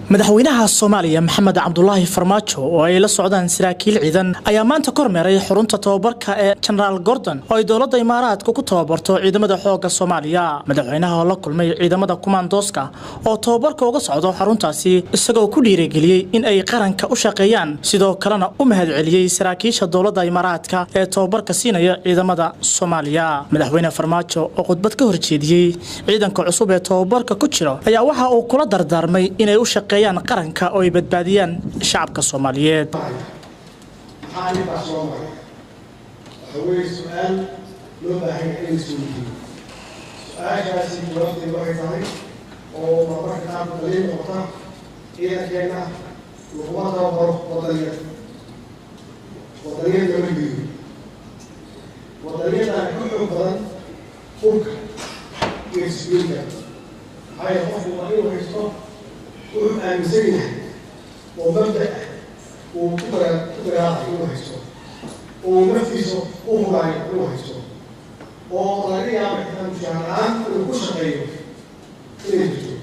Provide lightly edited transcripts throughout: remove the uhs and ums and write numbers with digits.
Madaxweynaha Soomaaliya Maxamed Cabdulaahi Farmaajo oo ay la socdaan saraakiil ciidan ayaa maanta kormeeray xarunta tababarka ee Genaraal Gordon oo ay dowladda Imaaraadka ku tababarto ciidamada xoogga Soomaaliya. Madaxweynaha oo la kulmay ciidamada kumaandooska oo tababarka uga socdo xaruntaasi, isagoo ku dhiirigeliyey in ay qaranka u shaqeeyaan, sidoo kalena u mahadceliyey saraakiisha dowladda Imaaraadka ee tababarka siinaya ciidamada Soomaaliya. Madaxweyne Farmaajo oo khudbad ka horjeediyey ciidanka cusub ee tababarka ku jiro ayaa waxa uu kula dardaarmay inay u shaqeeyaan qaranka oo ay badbaadiyaan shacabka Soomaaliyeed. Maxaa intaas soo maray? Waxa weeye su-aal loo baahan yahay in la isweydiiyo. Su-aashaasi jawaabteedu waxay tahay, oo marmarka qaarkood daliil noqota, ciidankeenna laguma tababaro wadaniyad. Wadaniyad lama geeyo. Wadaniyadana ka xoog badan hubka iyo disbiinka. Maxaa yeele, qofku waa inuu haysto wuxuu aaminsan yahay oo mabda ah uu ku dagaalayo inuu haysto, oo naftiisa u huraayo inuu haysto, oo laga yaabo xitaa mushaar la-aan inuu ku shaqeeyo inay jirto.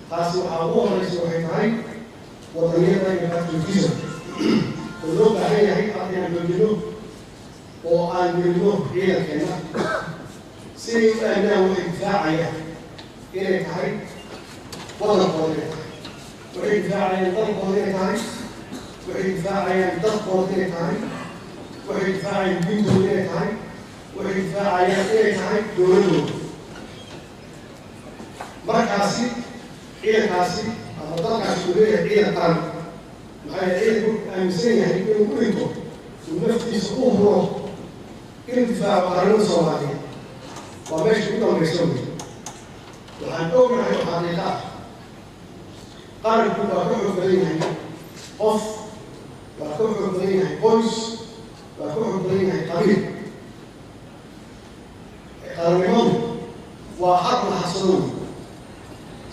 Taasi waxaa ugu horeysa waxay tahay wadaniyada iyo patriotism oo loo baahan yahay hadda inaan joojino oo aan gelino ciidankeenna, siday u aaminaan waxay difaacayaan inay tahay waddankooda, inay tahay waxay difaacayaan dalkooda, inay tahay waxay difaacayaan dadkooda, inay tahay waxay difaacayaan diintooda, inay tahay waxay difaacayaan, inay tahay dowladooda. Markaasi ciidankaasi ama dalkaasi uu leeyahay ciidan qaran. Maxaa yeele, ciidanku wuxuu aaminsan yahay inuu ku dhinto, uu naftiisa u huro inuu difaaco qarannimada Soomaaliyeed. Waa meesha ugu dambaysa wey. Waxaan ognahay oo xaqiiqa ah, qaranku waa ka xoog badan yahay qof, waa ka xoog badan yahay qoys, waa ka xoog badan yahay qabiil. Qarannimadu waa xaq la xasado wey.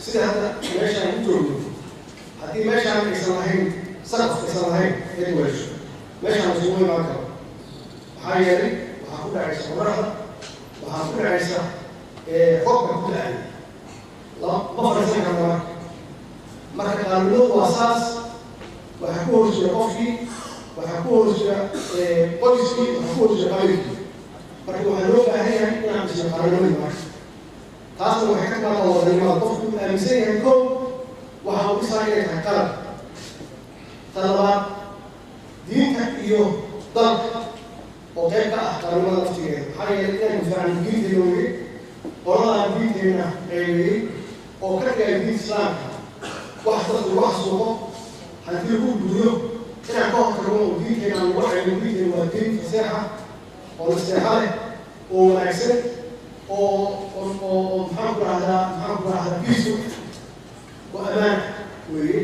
Sida hadda meeshaan u joogno, haddii meeshaan aysan lahayn saqaf, aysan lahayn cid weesho, meeshaan isugu imaan karo. Maxaa yeelay, waxaa ku dhacaysa qoraxda, waxaa ku dhacaysa roobka ku dhacay, ma fadhiisan karno. Marka qarannimadu waa saas. Waxaa ku hoos jira qofkii, waxaa ku hoos jira qoyskii, waxaa ku hoos jira qabiilkii. Marka waxaa loo baahan yahay inaan dhisno qarannimadii. Marka taasna waxay ka timaadaa wadanimada. Qofku uu aaminsan yahay, kow, waxa uu dhisaa inay tahay qaran. Ta labaad, diinta iyo dalka oo qayb ka ah qarannimada laftigeeda. Maxaa yeelay, inaan difaacno diinteena weye. Qoladaan diinteena ceebeeyey oo ka dhigaya diinta Islaamka wax dadku lagu xasuuqo, haddii lagu gudyo, inaan ka hortagno oo diinteena aan lagu ceebin. Diinteena waa diin faseexa oo naseexo leh oo wanaagsan oo maxaan ku rahdaa peaceful oo ammaan weeye.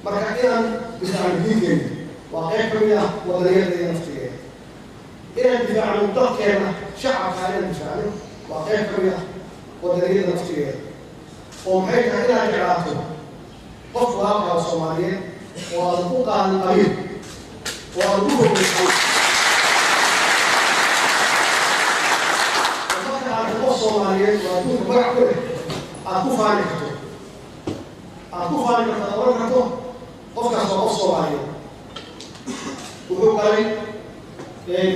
Marka inaan difaacno diinteena waa qayb ka mid ah wadaniyadayda naftigeeda. Inaan difaacno dalkeena, shacabka inaan difaacno waa qayb ka mid ah wadaniyada naftigeeda. Oo maxay tahay? Inaad jeclaato qof walaalkaa Soomaaliyeed oo aadan ku qaadin qabiil oo aadan ku fogeysan. Marka aad qof Soomaaliyeed oo adduunka magac ku leh aad ku faani karto, aad oran karto qofkaas waa qof Soomaaliyeed, wuxuu galay,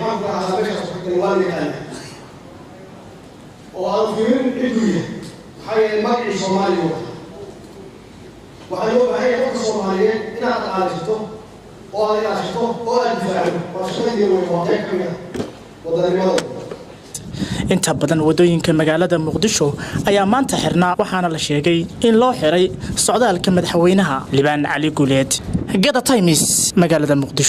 maxaan ku rahdaa, meeshaas wax galay, waa la yaqaana, oo aan fiirin ciduu yahay. Maxaa yeelay, magacii Soomaaliya wata. Waxaa loo baahan yahay qofka Soomaaliyeed inaad dhaqaalaysato oo aad ilaashato oo aad difaacdo. Waa shaqadii wey, waa qayb ka mid ah wadanimada. Inta badan wadooyinka magaalada Muqdisho ayaa maanta xirnaa, waxaana la sheegay in loo xiray socdaalka madaxweynaha. Libaan Cali Guuleed, Gada Times, magaalada Muqdisho.